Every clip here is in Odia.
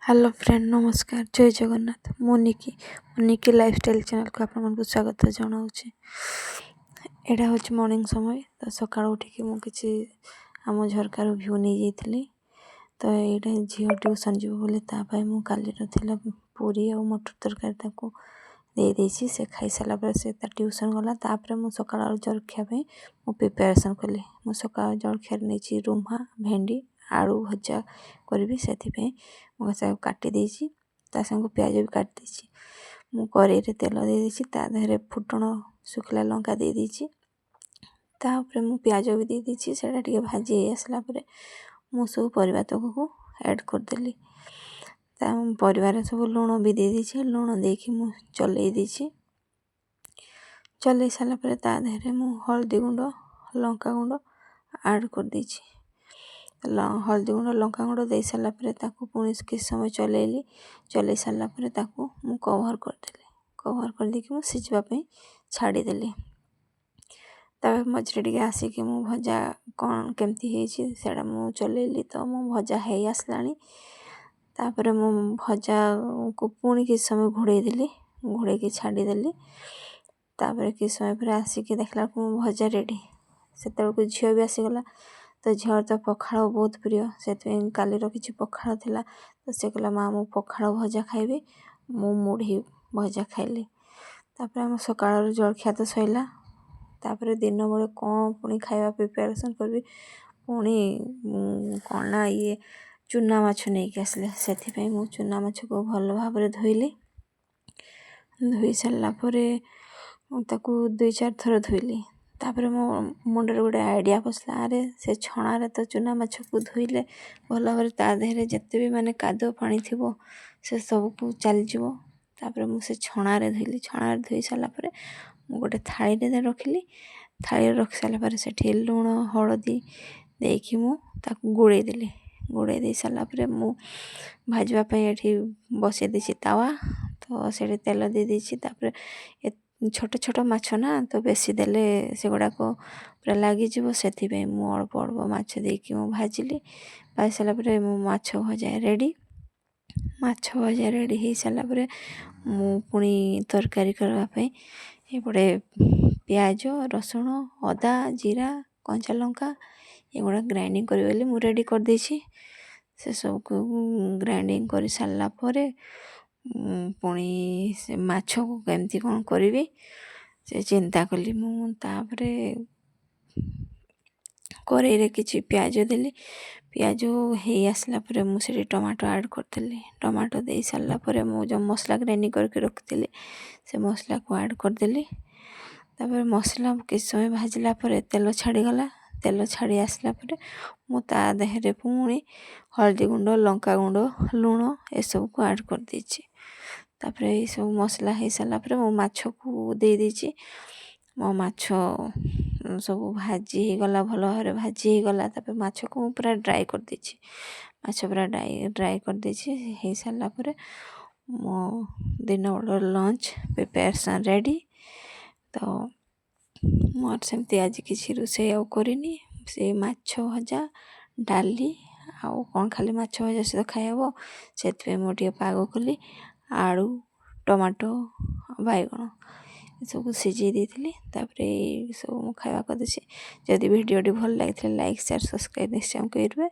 ହ୍ୟାଲୋ ଫ୍ରେଣ୍ଡ, ନମସ୍କାର, ଜୟ ଜଗନ୍ନାଥ। ମୁଁ ନିକି, ମୁଁ ନିକି ଲାଇଫଷ୍ଟାଇଲ୍ ଚ୍ୟାନେଲ୍କୁ ଆପଣମାନଙ୍କୁ ସ୍ୱାଗତ ଜଣାଉଛି। ଏଇଟା ହେଉଛି ମର୍ଣ୍ଣିଂ ସମୟ। ତ ସକାଳୁ ଉଠିକି ମୁଁ କିଛି ଆମ ଝରକାରୁ ଭ୍ୟୁ ନେଇଯାଇଥିଲି। ତ ଏଇଟା ଝିଅ ଟ୍ୟୁସନ୍ ଯିବ ବୋଲି ତା ପାଇଁ ମୁଁ କାଲିର ଥିଲା ପୁରୀ ଆଉ ମଟର ତରକାରୀ, ତାକୁ ଦେଇଦେଇଛି। ସେ ଖାଇସାରିଲା ପରେ ସେ ତା ଟ୍ୟୁସନ୍ ଗଲା। ତାପରେ ମୁଁ ସକାଳ ଜଳଖିଆ ପାଇଁ ମୁଁ ପ୍ରିପାରେସନ୍ କଲି। ମୁଁ ସକାଳ ଜଳଖିଆରେ ନେଇଛି ରୁମା, ଭେଣ୍ଡି, ଆଳୁ ଭଜା କରିବି, ସେଥିପାଇଁ ମୁଁ ତାକୁ କାଟି ଦେଇଛି। ତା ସାଙ୍ଗକୁ ପିଆଜ ବି କାଟି ଦେଇଛି। ମୁଁ କରେଇରେ ତେଲ ଦେଇଦେଇଛି, ତା ଦେହରେ ଫୁଟଣ, ଶୁଖିଲା ଲଙ୍କା ଦେଇଦେଇଛି। ତା ଉପରେ ମୁଁ ପିଆଜ ବି ଦେଇଦେଇଛି। ସେଇଟା ଟିକେ ଭାଜି ହେଇ ଆସିଲା ପରେ ମୁଁ ସବୁ ପରିବା ତକକୁ ଆଡ଼୍ କରିଦେଲି। ତା ପରିବାରେ ସବୁ ଲୁଣ ବି ଦେଇଦେଇଛି। ଲୁଣ ଦେଇକି ମୁଁ ଚଲେଇ ଦେଇଛି। ଚଲେଇ ସାରିଲା ପରେ ତା ଦେହରେ ମୁଁ ହଳଦୀ ଗୁଣ୍ଡ, ଲଙ୍କା ଗୁଣ୍ଡ ଆଡ଼୍ କରିଦେଇଛି। ହଳଦୀ ଗୁଣ୍ଡ, ଲଙ୍କା ଗୁଣ୍ଡ ଦେଇ ସାରିଲା ପରେ ତାକୁ ପୁଣି କିଛି ସମୟ ଚଲେଇଲି। ଚଲେଇ ସାରିଲା ପରେ ତାକୁ ମୁଁ କଭର୍ କରିଦେଲି। କଭର୍ କରିଦେଇକି ମୁଁ ସିଝିବା ପାଇଁ ଛାଡ଼ିଦେଲି। ତାପରେ ମଝିରେ ଟିକେ ଆସିକି ମୁଁ ଭଜା କ'ଣ କେମିତି ହେଇଛି ସେଇଟା ମୁଁ ଚଲେଇଲି। ତ ମୋ ଭଜା ହେଇ ଆସିଲାଣି। ତାପରେ ମୁଁ ଭଜାକୁ ପୁଣି କିଛି ସମୟ ଘୋଡ଼େଇ ଦେଲି, ଘୋଡ଼େଇକି ଛାଡ଼ିଦେଲି। ତାପରେ କିଛି ସମୟ ପରେ ଆସିକି ଦେଖିଲା ବେଳକୁ ମୋ ଭଜା ରେଡ଼ି। ସେତେବେଳକୁ ଝିଅ ବି ଆସିଗଲା। ତ ଝିଅର ତ ପଖାଳ ବହୁତ ପ୍ରିୟ, ସେଥିପାଇଁ କାଲିର କିଛି ପଖାଳ ଥିଲା। ତ ସେ କହିଲା, ମା, ମୁଁ ପଖାଳ ଭଜା ଖାଇବି। ମୁଁ ମୁଢ଼ି ଭଜା ଖାଇଲି। ତାପରେ ଆମ ସକାଳର ଜଳଖିଆ ତ ସରିଲା। ତାପରେ ଦିନ ବେଳେ କ'ଣ ପୁଣି ଖାଇବା ପ୍ରିପାରେସନ୍ କରିବି, ପୁଣି କ'ଣ ନା ଇଏ ଚୁନା ମାଛ ନେଇକି ଆସିଲେ। ସେଥିପାଇଁ ମୁଁ ଚୁନା ମାଛକୁ ଭଲ ଭାବରେ ଧୋଇଲି। ଧୋଇ ସାରିଲା ପରେ ମୁଁ ତାକୁ ଦୁଇ ଚାରି ଥର ଧୋଇଲି। ତାପରେ ମୋ ମୁଣ୍ଡରେ ଗୋଟେ ଆଇଡ଼ିଆ ପଶିଲା, ଆରେ ସେ ଛଣାରେ ତ ଚୁନା ମାଛକୁ ଧୋଇଲେ ଭଲ ଭାବରେ ତା ଦେହରେ ଯେତେ ବି ମାନେ କାଦୁଅ ପାଣି ଥିବ, ସେ ସବୁକୁ ଚାଲିଯିବ। ତାପରେ ମୁଁ ସେ ଛଣାରେ ଧୋଇଲି। ଛଣାରେ ଧୋଇ ସାରିଲା ପରେ ମୁଁ ଗୋଟେ ଥାଳିରେ ରଖିଲି। ଥାଳିରେ ରଖି ସାରିଲା ପରେ ସେଠି ଲୁଣ, ହଳଦୀ ଦେଇକି ମୁଁ ତାକୁ ଗୋଳେଇ ଦେଲି। ଗୋଳେଇ ଦେଇ ସାରିଲା ପରେ ମୁଁ ଭାଜିବା ପାଇଁ ଏଠି ବସେଇ ଦେଇଛି ତାୱା। ତ ସେଠି ତେଲ ଦେଇ ଦେଇଛି। ତାପରେ ଛୋଟ ଛୋଟ ମାଛ ନା, ତ ବେଶୀ ଦେଲେ ସେଗୁଡ଼ାକ ପୁରା ଲାଗିଯିବ। ସେଥିପାଇଁ ମୁଁ ଅଳ୍ପ ଅଳ୍ପ ମାଛ ଦେଇକି ମୁଁ ଭାଜିଲି। ଭାଜି ସାରିଲା ପରେ ମୋ ମାଛ ଭଜା ରେଡ଼ି। ମାଛ ଭଜା ରେଡ଼ି ହେଇସାରିଲା ପରେ ମୁଁ ପୁଣି ତରକାରୀ କରିବା ପାଇଁ ଏପଟେ ପିଆଜ, ରସୁଣ, ଅଦା, ଜିରା, କଞ୍ଚା ଲଙ୍କା ଏଗୁଡ଼ା ଗ୍ରାଇଣ୍ଡିଙ୍ଗ କରିବି ବୋଲି ମୁଁ ରେଡ଼ି କରିଦେଇଛି। ସେସବୁକୁ ଗ୍ରାଇଣ୍ଡିଙ୍ଗ କରିସାରିଲା ପରେ ପୁଣି ସେ ମାଛକୁ କେମିତି କ'ଣ କରିବି ସେ ଚିନ୍ତା କଲି ମୁଁ। ତାପରେ କରେଇରେ କିଛି ପିଆଜ ଦେଲି। ପିଆଜ ହେଇ ଆସିଲା ପରେ ମୁଁ ସେଠି ଟମାଟୋ ଆଡ଼୍ କରିଦେଲି। ଟମାଟୋ ଦେଇ ସାରିଲା ପରେ ମୁଁ ଯେଉଁ ମସଲା ଗ୍ରାଇଣ୍ଡିଙ୍ଗ କରିକି ରଖିଥିଲି, ସେ ମସଲାକୁ ଆଡ଼୍ କରିଦେଲି। ତାପରେ ମସଲା କିଛି ସମୟ ଭାଜିଲା ପରେ ତେଲ ଛାଡ଼ିଗଲା। ତେଲ ଛାଡ଼ି ଆସିଲା ପରେ ମୁଁ ତା ଦେହରେ ପୁଣି ହଳଦୀ ଗୁଣ୍ଡ, ଲଙ୍କା ଗୁଣ୍ଡ, ଲୁଣ ଏସବୁକୁ ଆଡ଼୍ କରିଦେଇଛି। ତାପରେ ଏଇସବୁ ମସଲା ହେଇସାରିଲା ପରେ ମୁଁ ମାଛକୁ ଦେଇଦେଇଛି। ମୋ ମାଛ ସବୁ ଭାଜି ହେଇଗଲା, ଭଲ ଭାବରେ ଭାଜି ହେଇଗଲା। ତାପରେ ମାଛକୁ ମୁଁ ପୁରା ଡ୍ରାଏ କରିଦେଇଛି। ମାଛ ପୁରା ଡ୍ରାଏ ଡ୍ରାଏ କରିଦେଇଛି। ହେଇସାରିଲା ପରେ ମୋ ଦିନ ବେଳର ଲଞ୍ଚ ପ୍ରିପାରେସନ୍ ରେଡ଼ି। ତ ମୋର ସେମିତି ଆଜି କିଛି ରୋଷେଇ ଆଉ କରିନି। ସେ ମାଛ ଭଜା, ଡାଲି ଆଉ କ'ଣ ଖାଲି ମାଛ ଭଜା ସହିତ ଖାଇହେବ? ସେଥିପାଇଁ ମୁଁ ଟିକେ ପାଗ କଲି। ଆଳୁ, ଟମାଟୋ, ବାଇଗଣ ଏସବୁ ସିଝେଇ ଦେଇଥିଲି। ତାପରେ ଏଇ ସବୁ ମୁଁ ଖାଇବା କରିଦେଇଛି। ଯଦି ଭିଡ଼ିଓଟି ଭଲ ଲାଗିଥିଲେ, ଲାଇକ୍, ସେୟାର, ସବସ୍କ୍ରାଇବ୍ ନିଶ୍ଚୟ କରିବେ।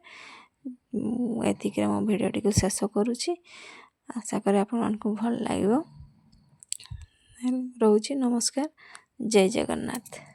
ମୁଁ ଏତିକିରେ ମୋ ଭିଡ଼ିଓଟିକୁ ଶେଷ କରୁଛି। ଆଶା କରେ ଆପଣମାନଙ୍କୁ ଭଲ ଲାଗିବ। ରହୁଛି, ନମସ୍କାର, ଜୟ ଜଗନ୍ନାଥ।